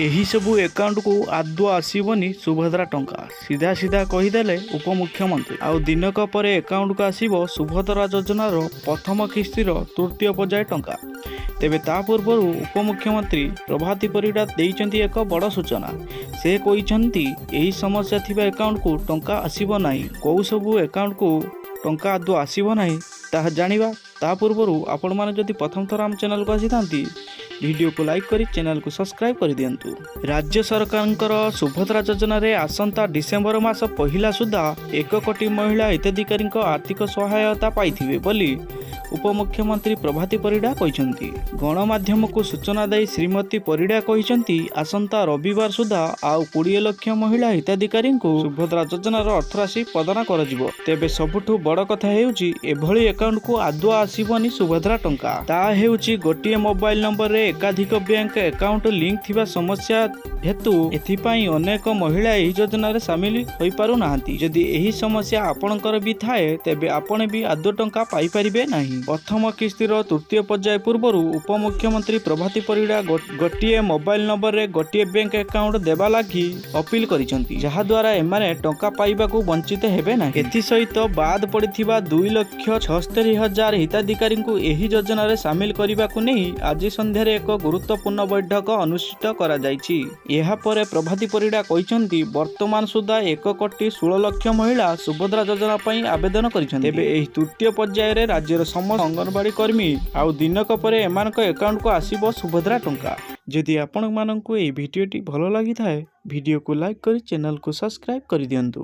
ଏହିସବୁ ଆକାଉଣ୍ଟକୁ ଆଦୌ ଆସିବନି ସୁଭଦ୍ରା ଟଙ୍କା, ସିଧା ସିଧା କହିଦେଲେ ଉପମୁଖ୍ୟମନ୍ତ୍ରୀ। ଆଉ ଦିନକ ପରେ ଆକାଉଣ୍ଟକୁ ଆସିବ ସୁଭଦ୍ରା ଯୋଜନାର ପ୍ରଥମ କିସ୍ତିର ତୃତୀୟ ପର୍ଯ୍ୟାୟ ଟଙ୍କା। ତେବେ ତା ପୂର୍ବରୁ ଉପମୁଖ୍ୟମନ୍ତ୍ରୀ ପ୍ରଭାତୀ ପରିଡ଼ା ଦେଇଛନ୍ତି ଏକ ବଡ଼ ସୂଚନା। ସେ କହିଛନ୍ତି, ଏହି ସମସ୍ୟା ଥିବା ଆକାଉଣ୍ଟକୁ ଟଙ୍କା ଆସିବ ନାହିଁ। କେଉଁ ସବୁ ଆକାଉଣ୍ଟକୁ ଟଙ୍କା ଆଦୌ ଆସିବ ନାହିଁ, ତାହା ଜାଣିବା। ତା ପୂର୍ବରୁ ଆପଣମାନେ ଯଦି ପ୍ରଥମ ଥର ଆମ ଚ୍ୟାନେଲକୁ ଆସିଥାନ୍ତି, ଭିଡ଼ିଓକୁ ଲାଇକ୍ କରି ଚ୍ୟାନେଲକୁ ସବସ୍କ୍ରାଇବ୍ କରିଦିଅନ୍ତୁ। ରାଜ୍ୟ ସରକାରଙ୍କର ସୁଭଦ୍ରା ଯୋଜନାରେ ଆସନ୍ତା ଡିସେମ୍ବର ମାସ ପହିଲା ସୁଦ୍ଧା 1 କୋଟି ମହିଳା ହିତାଧିକାରୀଙ୍କ ଆର୍ଥିକ ସହାୟତା ପାଇଥିବେ ବୋଲି ଉପମୁଖ୍ୟମନ୍ତ୍ରୀ ପ୍ରଭାତୀ ପରିଡ଼ା କହିଛନ୍ତି। ଗଣମାଧ୍ୟମକୁ ସୂଚନା ଦେଇ ଶ୍ରୀମତୀ ପରିଡ଼ା କହିଛନ୍ତି, ଆସନ୍ତା ରବିବାର ସୁଦ୍ଧା ଆଉ 20 ଲକ୍ଷ ମହିଳା ହିତାଧିକାରୀଙ୍କୁ ସୁଭଦ୍ରା ଯୋଜନାର ଅର୍ଥରାଶି ପ୍ରଦାନ କରାଯିବ। ତେବେ ସବୁଠୁ ବଡ଼ କଥା ହେଉଛି, ଏଭଳି ଆକାଉଣ୍ଟକୁ ଆଦୌ ଆସିବନି ସୁଭଦ୍ରା ଟଙ୍କା। ତାହା ହେଉଛି ଗୋଟିଏ ମୋବାଇଲ ନମ୍ବରରେ ଏକାଧିକ ବ୍ୟାଙ୍କ ଆକାଉଣ୍ଟ ଲିଙ୍କ ଥିବା ସମସ୍ୟା ହେତୁ ଏଥିପାଇଁ ଅନେକ ମହିଳା ଏହି ଯୋଜନାରେ ସାମିଲ ହୋଇପାରୁନାହାନ୍ତି। ଯଦି ଏହି ସମସ୍ୟା ଆପଣଙ୍କର ବି ଥାଏ, ତେବେ ଆପଣ ବି ଆଦୌ ଟଙ୍କା ପାଇପାରିବେ ନାହିଁ। ପ୍ରଥମ କିସ୍ତିର ତୃତୀୟ ପର୍ଯ୍ୟାୟ ପୂର୍ବରୁ ଉପମୁଖ୍ୟମନ୍ତ୍ରୀ ପ୍ରଭାତୀ ପରିଡ଼ା ଗୋଟିଏ ମୋବାଇଲ ନମ୍ବରରେ ଗୋଟିଏ ବ୍ୟାଙ୍କ ଆକାଉଣ୍ଟ ଦେବା ଲାଗି ଅପିଲ କରିଛନ୍ତି, ଯାହାଦ୍ୱାରା ଏମାନେ ଟଙ୍କା ପାଇବାକୁ ବଞ୍ଚିତ ହେବେ ନାହିଁ। ଏଥିସହିତ ବାଦ ପଡ଼ିଥିବା 2,76,000 ହିତାଧିକାରୀଙ୍କୁ ଏହି ଯୋଜନାରେ ସାମିଲ କରିବାକୁ ନେଇ ଆଜି ସନ୍ଧ୍ୟାରେ ଏକ ଗୁରୁତ୍ୱପୂର୍ଣ୍ଣ ବୈଠକ ଅନୁଷ୍ଠିତ କରାଯାଇଛି। ଏହାପରେ ପ୍ରଭାତୀ ପରିଡ଼ା କହିଛନ୍ତି, ବର୍ତ୍ତମାନ ସୁଦ୍ଧା 1 କୋଟି 16 ଲକ୍ଷ ମହିଳା ସୁଭଦ୍ରା ଯୋଜନା ପାଇଁ ଆବେଦନ କରିଛନ୍ତି। ତେବେ ଏହି ତୃତୀୟ ପର୍ଯ୍ୟାୟରେ ରାଜ୍ୟର ସମସ୍ତ ଅଙ୍ଗନବାଡ଼ି କର୍ମୀ ଆଉ ଦିନକ ପରେ ଏମାନଙ୍କ ଆକାଉଣ୍ଟକୁ ଆସିବ ସୁଭଦ୍ରା ଟଙ୍କା। ଯଦି ଆପଣମାନଙ୍କୁ ଏହି ଭିଡ଼ିଓଟି ଭଲ ଲାଗିଥାଏ, ଭିଡ଼ିଓକୁ ଲାଇକ୍ କରି ଚ୍ୟାନେଲକୁ ସବସ୍କ୍ରାଇବ୍ କରିଦିଅନ୍ତୁ।